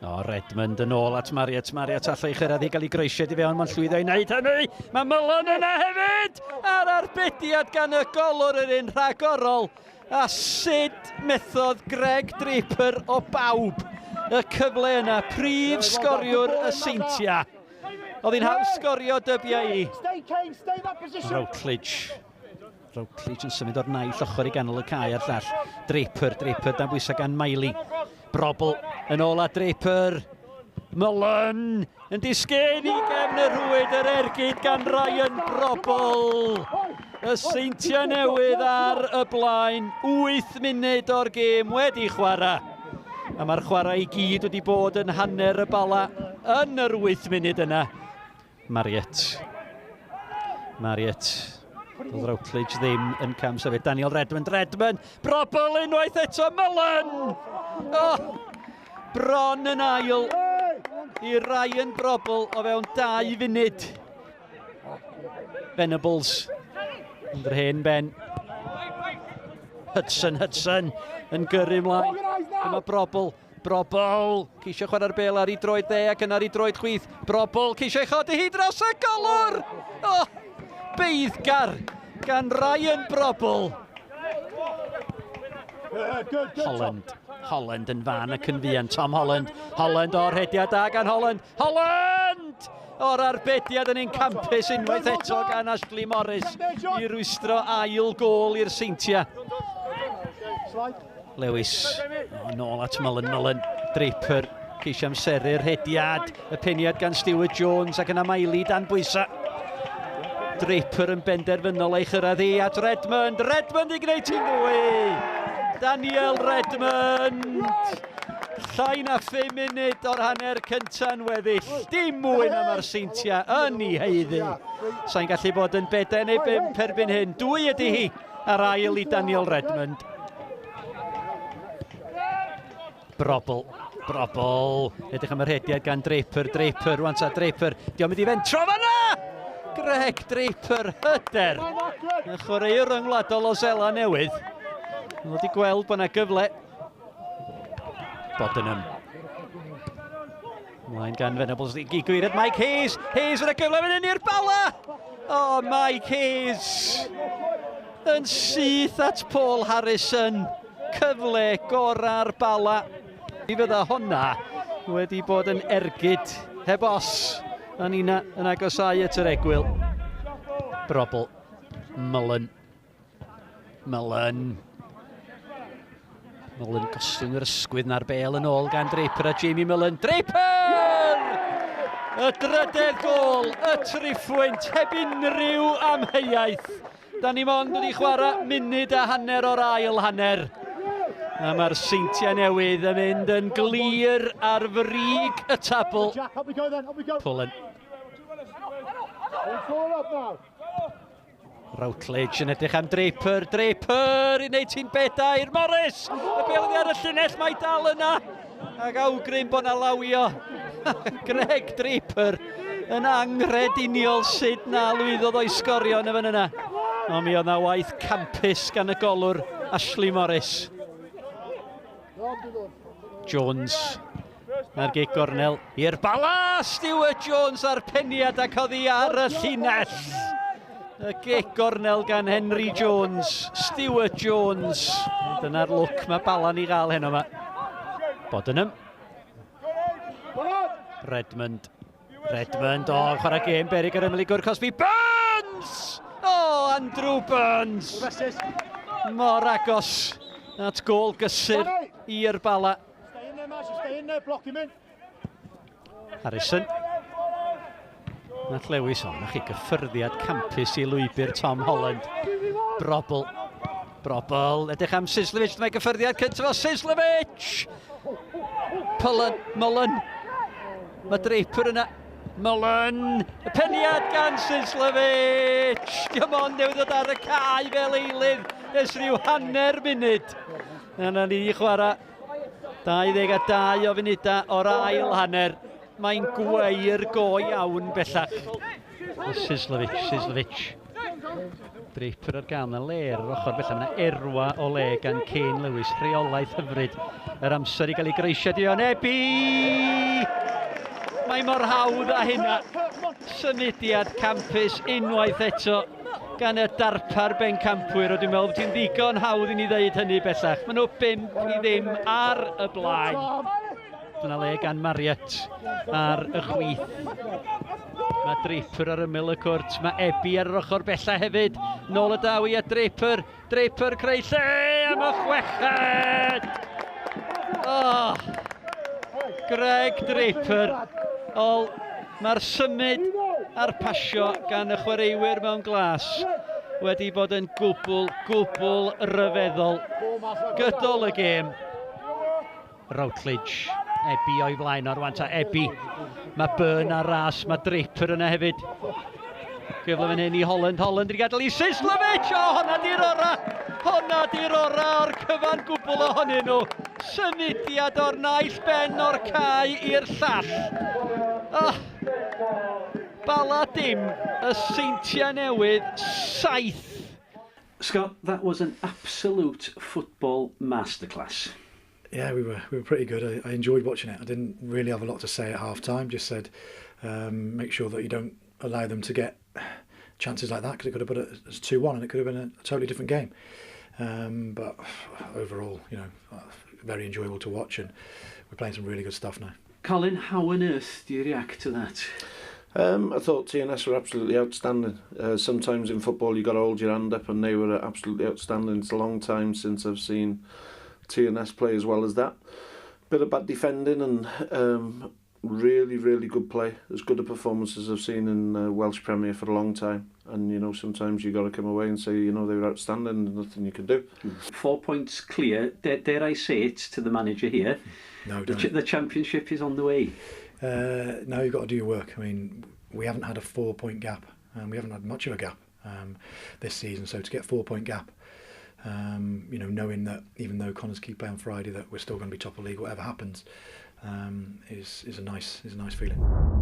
O, Redmond yn ôl at Marriott. Marriott allai chyrraedd i gael ei groesiad i fewn. Mae'n llwyddo i wneud hynny. Mae Mullen yna hefyd! A'r arbediad gan y golwr yr un rhagorol. A sut methodd Greg Draper o bawb y cyfle yna, prif sgoriwr y Seintiau. Oedd hi'n haws sgorio dybia i. Routledge. Routledge yn symud o'r naill ochr i ganol y cae a'r llall. Draper, Draper dan bwysau gan Miley. Brobl yn ôl at Draper. Mullen yn disgyn i gefn y rhwyd, yr ergyd gan Ryan Brobl. Y Seintiau Newydd ar y blaen, 8 munud o'r gêm wedi chwarae. A mae'r chwarae i gyd wedi bod yn hanner y Bala yn yr 8 munud yna. Marriott. Marriott. Doedd Routledge ddim yn cam sefyll. Daniel Redmond, Redmond, Brobl unwaith eto, Mullen! Oh, bron yn ail i Ryan Brobl o fewn 2 funud. Venables, yn yr hen ben. Hudson, Hudson yn gyrru ymlaen. Dyma Brobl. Brobl, ceisio chwarae'r bel ar ei droed dde ac yna ar ei droed chwith. Brobl, ceisio ei chodi hi dros y golwr! Oh, beiddgar gan Ryan Brobl. Holland, Holland yn fan ac yn fuan. Tom Holland, Holland o'r rhediad da gan Holland. Holland! O'r arbediad yn ein campus unwaith eto gan Ashley Morris i rwystro ail gôl i'r Seintiau. Lewis, o, nôl at Mullen, Mullen, Draper, ceisio amseru'r rhediad, y peniad gan Stuart Jones ac yna Miley dan bwysau. Draper yn benderfynol ei chyrraedd hi at Redmond, Redmond i gwneud ti'n ddwy! Daniel Redmond! Llai na 5 munud o'r hanner cynta'n weddill. Dim mwy na mae'r Seintiau yn ei haeddu. Sa'n gallu bod yn bedair neu bump erbyn hyn. Dwy ydy hi a'r ail i Daniel Redmond. Brobl, Brobl. Edrych am y rhediad gan Draper, Draper, rwan ta Draper. Diolch mynd i fentro fanna! Greg Draper, hyder. Y chwaraewr ryngwladol o Seland Newydd. Mae wedi gweld bod yna gyfle. Bodenham. Mlaen gan Venables i gywired Mike Hayes. Hayes yn y gyfle fan hyn i'r Bala! O, oh, Mike Hayes! Yn syth at Paul Harrison. Cyfle gora'r Bala. Mi fydda honna wedi bod yn ergyd, heb os, a nina yn agosáu at yr egwyl. Brobl. Mullen. Mullen. Mullen gostwng yr ysgwydd na'r bel yn ôl gan Draper a Jamie Mullen. Draper! Y drydedd gol, y triphwynt, heb unrhyw amheuaeth. Da ni mond wedi chwarae munud a hanner o'r ail hanner. A mae'r Seintiau Newydd yn mynd yn glir ar frig y tabl. Pullen. Routledge yn edrych am Draper, Draper i wneud ti'n bedair, Morris! Y bel oddi ar y llinell, mae dal yna! Ac awgrym bod na lawio. Greg Draper yn anghrediniol sut na lwyddodd o'i sgorio yn y fan yna. Ond mi oedd na waith campus gan y golwr Ashley Morris. Jones Mae'r gic gornel i'r Bala! Stuart Jones a'r peniad ac oddi ar y llinell. Y gic gornel gan Henry Jones. Stuart Jones. Dyna'r lwc mae Bala'n ei gael heno yma. Bodenham. Redmond. Redmond, o, oh, chwarae gêm berig ar ymyl i gwr Cosby. Burns! O, oh, Andrew Burns! Mor agos at gôl gysur i'r Bala. Harrison. Nath Lewis, o, na chi gyffyrddiad campus i lwybr Tom Holland. Brobl. Brobl, edrych am Sislovic, mae gyffyrddiad cyntaf o Sislovic! Pullen, Mullen. Mae Draper yna. Mullen, y peniad gan Sislovic! Dim ond newydd ddod ar y cae fel eilydd ers rhyw hanner munud. Yna ni chwarae 22 o funudau o'r ail hanner. Mae'n gweir go iawn bellach. Sislovic, Sislovic. Draper ar gael, na le ar yr ochr felly, mae yna erwa o le gan Kane Lewis, rheolaeth hyfryd. Yr amser i gael ei greisiad i Ebi! Mae mor hawdd â hynna. Symudiad campus unwaith eto gan y darpar bencampwyr. O, dwi'n meddwl bod hi'n ddigon hawdd i ni ddeud hynny bellach. Maen nhw 5-0 ar y blaen. Dyna le gan Marriott ar y chwith. Mae Draper ar ymyl y cwrt. Mae Ebi ar yr ochr bella hefyd. Nôl y daw i a Draper. Draper creu lle am y chweched! Oh, Greg Draper. Ol, mae'r symud a'r pasio gan y chwaraewyr mewn glas wedi bod yn gwbl, gwbl ryfeddol gydol y gêm. Routledge, Ebi o'i flaen o'r wan ta Ebi. Mae Byrne ar ras, mae Draper yna hefyd. Gyfle fan hyn i Holland, Holland wedi gadael i Sislovic! O, honna di'r ora! Honna di'r ora o'r cyfan gwbl ohonyn nhw. Symudiad o'r naill ben o'r cae i'r llall. Oh, Bala dim, y Seintiau Newydd, 7. Scott, that was an absolute football masterclass. Yeah, we were pretty good. I enjoyed watching it. I didn't really have a lot to say at half time. Just said, make sure that you don't allow them to get chances like that, because it could have put it as 2-1 and it could have been a totally different game. But overall, very enjoyable to watch, and we're playing some really good stuff now. Colin, how on earth do you react to that? I thought TNS were absolutely outstanding. Sometimes in football you got to hold your hand up, and they were absolutely outstanding. It's a long time since I've seen TNS play as well as that. Bit of bad defending and really, really good play. As good a performance as I've seen in Welsh Premier for a long time. And sometimes you got to come away and say, they were outstanding. There's nothing you can do. 4 points clear. Dare I say it to the manager here? No, The, don't. the championship is on the way. No, you've got to do your work. I mean, we haven't had a 4-point gap, and we haven't had much of a gap this season. So to get 4-point gap, knowing that even though Connah's Quay play on Friday, that we're still going to be top of the league, whatever happens, is a nice feeling.